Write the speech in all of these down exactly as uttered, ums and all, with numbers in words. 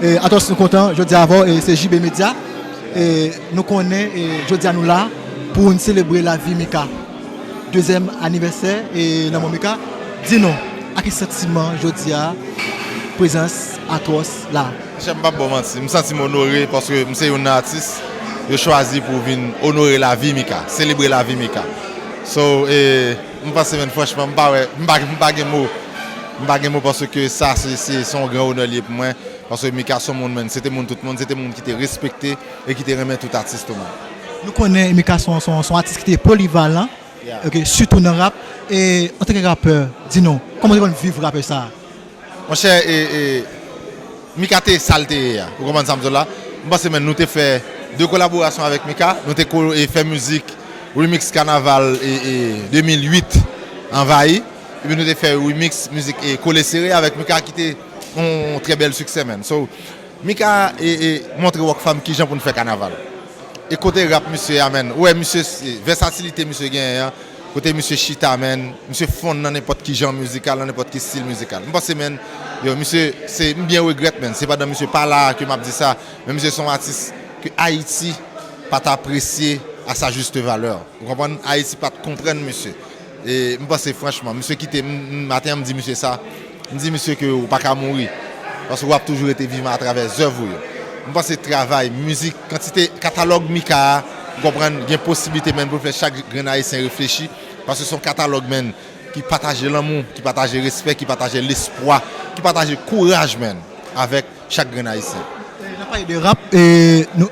E, Atos, nou kontan jodi a avè w, e, se J B Media. E, nou konnen, e, jodi a nou la pou n selebre lavi Mika. Dezyèm anivèsè, e, lanmò Mika. Di nou, ak ki santiman jodi a, prezans Atos la? Monchè, m p ap ba w manti, m santi m onore paske m se youn nan atis yo chwazi pou vin onore lavi Mika, selebre lavi Mika. So, e, m panse, menn, franchman, m pa wè, m pa, m pa gen mo. M pa gen mo paske sa, se, se, se yon gran onè li ye pou mwen. Paske Mika se yon moun, menn, se te moun tout moun, se te moun ki te respekte e ki te renmen tout atis tou, menn. Nou konnen Mika se yon, se yon, se yon atis ki te polivalan, Yeah. Ok, sitou nan rap. E antanke rapè, di nou, kòman w te konn viv rapè sa a? Monchè, e, e, Mika te sa l te ye a. Ou konprann sa m di w la? M panse, menn, nou te fè de kolaborasyon avèk Mika. Nou te ko-, e, fè mizik remix kanaval, e, e, de mil uit, Anvayi. Epi nou te fè remix mizik, e, Kole Sere avèk Mika ki te yon trè bèl siksè, menn. So, Mika, e, e, montre Rockfam kijan pou n fè kanaval. E kote rap misye a, menn. Ou wè misye, se vèsatilite misye genyen an. Kote misye chita, menn. Misye fonn nan nenpòt ki jan mizikal, nan nenpòt ki stil mizikal. M panse, menn, yo, misye, se, m byen regrèt, menn. Se pandan misye pa la a ke m ap di sa. Men misye se yon atis ke Ayiti pa t apresye à sa juste valeur. Ou konprann? Ayiti pa t konprann misye. E m panse franchman, misye kite m, m, maten an m di misye sa. M di misye ke ou pa ka mouri. Paske w ap toujou rete vivan atravè zèv ou yo. M panse travay, mizik, kantite katalòg Mika a, ou konprann, gen posiblite, menn, pou fè chak grenn Ayisyen reflechi. Paske se yon katalòg, menn, ki pataje lanmou, ki pataje respè, ki pataje lespwa, ki pataje kouraj, menn, avèk chak grenn Ayisyen. E, n ap pale de rap, e, nou,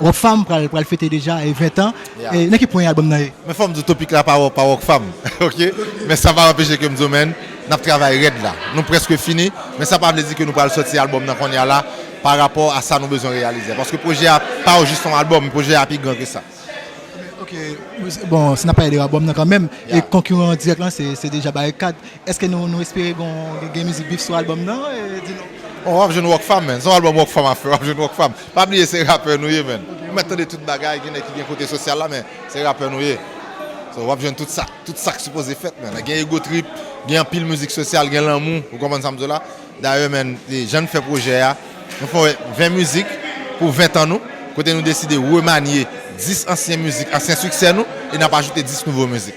Rockfam pral, pral fete deja, e, ven an. Yeah. E, nan ki pwen albòm nan ye? Men fò m di w topik la pa, pa Rockfam, ok? Men sa pa anpeche ke m di w, menn, n ap travay rèd la. Nou prèske fini, men sa pa vle di ke nou pral sòti albòm nan kounye a la, pa rapò a sa nou bezwen reyalize. Paske pwojè a pa jis yon albòm, pwojè a pi gran ke sa. Ok, bon, si n ap pale de albòm nan kanmenm, e Yeah. konkiran dirèk lan, se, se deja Barikad. Èske nou, nou espere gen, gen, gen mizik bif sou albòm nan? E, di nou. Bon, w ap jwenn Rockfam, menn. Se yon albòm Rockfam ap fè, w ap jwenn Rockfam. Pa bliye, se rapè nou ye, menn. Ou mèt tande tout bagay, gen nèg ki gen kote sosyal la, men se rapè nou ye. So, w ap jwenn tout sa, tout sa k sipoze fèt, menn. Gen ego trip, gen anpil mizik sosyal, gen lanmou, ou konprann sa m di w la? Dayè, menn, e, jan n fè pwojè a, nou fè ven mizik pou ven tan nou, kote nou deside remanye dis ansyen mizik, ansyen siksè nou, e n ap ajoute dis nouvo mizik.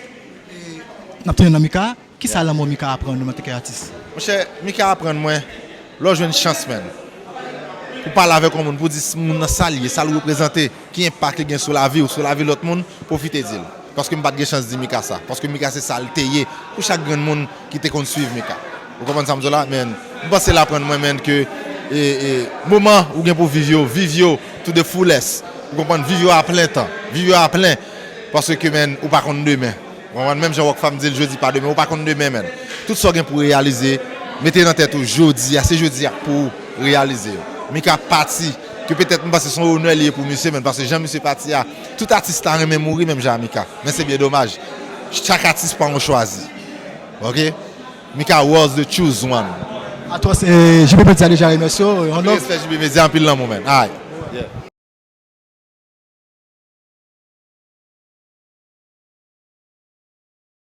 N ap tounen nan Mika. Kisa lanmò Mika aprann ou antanke atis? Monchè, Mika aprann mwen, lè w jwenn chans, menn, pou pale avèk yon moun, pou di moun nan sa l ye, sa l reprezante, ki enpak li gen sou lavi w, sou lavi lòt moun, pwofite di l. Paske m pa t gen chans di Mika sa. Paske Mika se sa l te ye pou chak grenn moun ki te konn swiv Mika. Ou konprann sa m di w la? Men, m panse l aprann mwen, menn, ke, e, e, moman ou gen pou viv yo, viv yo to the fullest. Ou konprann? Viv yo a plen tan. Viv yo a plen. Paske, menn, ou pa konn demen. Ou konprann? Menm jan Rockfam di l, jodi pa demen, ou pa konn demen, menn. Tout sa w gen pou w reyalize, mete nan tèt ou, jodi a, se jodi a pou w reyalize yo. Mika pati, ke petèt m panse se yon onè li ye pou misye, menn, paske jan misye pati a, tout atis ta renmen mouri menm jan a Mika. Men se byen domaj. Chak atis pa yon chwazi. Ok? Mika was the choose one. Atos, e, J B Media deja remèsye w, yon love. Respè J B Media, anpil lanmou, menn. Alright.